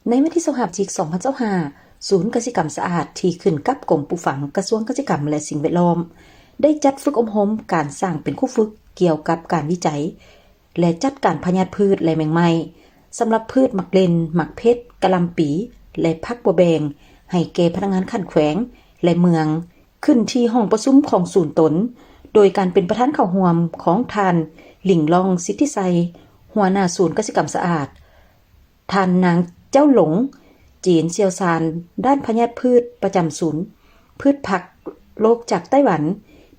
ໃນວັນທີຊາວຫ້າ ພຶສຈິກ ສອງພັນຊາວຫ້າ ສູນກະສິກຳສະອາດທີ່ຂຶ້ນກັບກົມປູກຝັງ ກະຊວງກະສິກຳ ແລະ ສິ່ງແວດລ້ອມ ໄດ້ຈັດຝຶກອົບຮົມການສ້າງເປັນຄູຝຶກກ່ຽວກັບການວິໄຈ ແລະ ຈັດການພະຍາດພືດ ແລະ ແມງໄມ້ ສຳລັບພືດໝາກເລັ່ນ, ໝາກເຜັດ, ກະຫຼ່ຳປີ ແລະ ຜັກບົວແບງ ໃຫ້ແກ່ພະນັກງານຂັ້ນແຂວງ ແລະ ເມືອງ ຂຶ້ນທີ່ຫ້ອງປະຊຸມຂອງສູນຕົນ ໂດຍການເປັນປະທານເຂົ້າຮ່ວມຂອງທ່ານ ຫຼີງລອງ ສິດທິໄຊ ຫົວໜ້າສູນກະສິກຳສະອາດ, ທ່ານນາງ ເຈົ້າຫຼົງ ເຈນ ຊ່ຽວຊານດ້ານພະຍາດພືດປະຈຳສູນພືດຜັກໂລກຈາກໄຕ້ຫວັນ,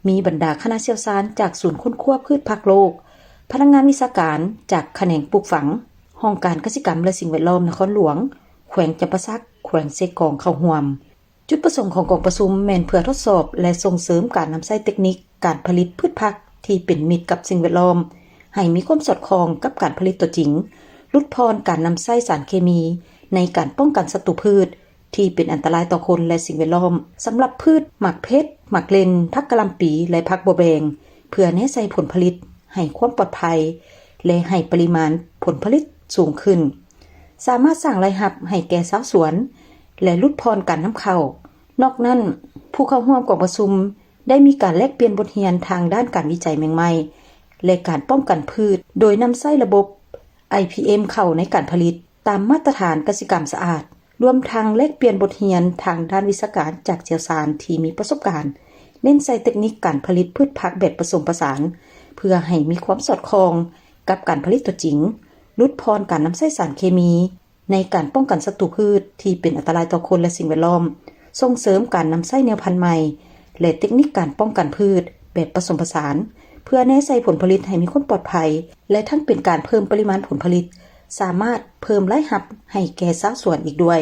ມີບັນດາຄະນະຊ່ຽວຊານຈາກສູນຄົ້ນຄວ້າພືດຜັກໂລກ, ພະນັກງານວິຊາການຈາກຂະແໜງປູກຝັງ, ຫ້ອງການກະສິກຳ ແລະ ສິ່ງແວດລ້ອມນະຄອນຫຼວງ, ແຂວງຈຳປາສັກ, ແຂວງເຊກອງເຂົ້າຮ່ວມ. ຈຸດປະສົງຂອງກອງປະຊຸມແມ່ນເພື່ອທົດສອບ ແລະ ສົ່ງເສີມການນຳໃຊ້ເຕັກນິກການຜະລິດພືດຜັກທີ່ເປັນມິດກັບສິ່ງແວດລ້ອມ ໃຫ້ມີຄວາມສອດຄ່ອງກັບການຜະລິດຕົວຈິງ, ຫຼຸດຜ່ອນການນຳໃຊ້ສານເຄມີໃນການປ້ອງກັນສັດຕູພືດທີ່ເປັນອັນຕະລາຍຕໍ່ຄົນ ແລະ ສິ່ງແວດລ້ອມ ສຳລັບພືດໝາກເຜັດ, ໝາກເລັ່ນ, ຜັກກະຫຼ່ຳປີ ແລະ ຜັກບົວແບງ ເພື່ອແນໃສ່ຜົນຜະລິດໃຫ້ຄວາມປອດໄພ ແລະ ໃຫ້ປະລິມານຜົນຜະລິດສູງຂຶ້ນ. ສາມາດສ້າງລາຍຮັບໃຫ້ແກ່ຊາວສວນ ແລະ ຫຼຸດຜ່ອນການນຳເຂົ້າ. ນອກນັ້ນ, ຜູ້ເຂົ້າຮ່ວມກອງປະຊຸມໄດ້ມີການແລກປ່ຽນບົດຮຽນທາງດ້ານການວິໄຈແມງໄມ້ ແລະ ການປ້ອງກັນພືດ ໂດຍນຳໃຊ້ລະບົບ ໄອພີເອັມ ເຂົ້າໃນການຜະລິດຕາມມາດຕະຖານກະສິກຳສະອາດ, ລວມທັງແລກປ່ຽນບົດຮຽນທາງດ້ານວິຊາການຈາກຊ່ຽວຊານທີ່ມີປະສົບການ, ເນັ້ນໃສ່ເຕັກນິກການຜະລິດພືດຜັກແບບປະສົມປະສານ ເພື່ອໃຫ້ມີຄວາມສອດຄ່ອງກັບການຜະລິດຕົວຈິງ, ຫຼຸດຜ່ອນການນຳໃຊ້ສານເຄມີ ໃນການປ້ອງກັນສັດຕູພືດທີ່ເປັນອັນຕະລາຍຕໍ່ຄົນ ແລະ ສິ່ງແວດລ້ອມ, ສົ່ງເສີມການນຳໃຊ້ແນວພັນໃໝ່ ແລະ ເຕັກນິກການປ້ອງກັນພືດແບບປະສົມປະສານ ເພື່ອແນໃສ່ຜົນຜະລິດໃຫ້ມີຄວາມປອດໄພ ແລະ ທັງເປັນການເພີ່ມປະລິມານຜົນຜະລິດ, ສາມາດເພີ່ມລາຍຮັບໃຫ້ແກ່ຊາວສວນອີກດ້ວຍ.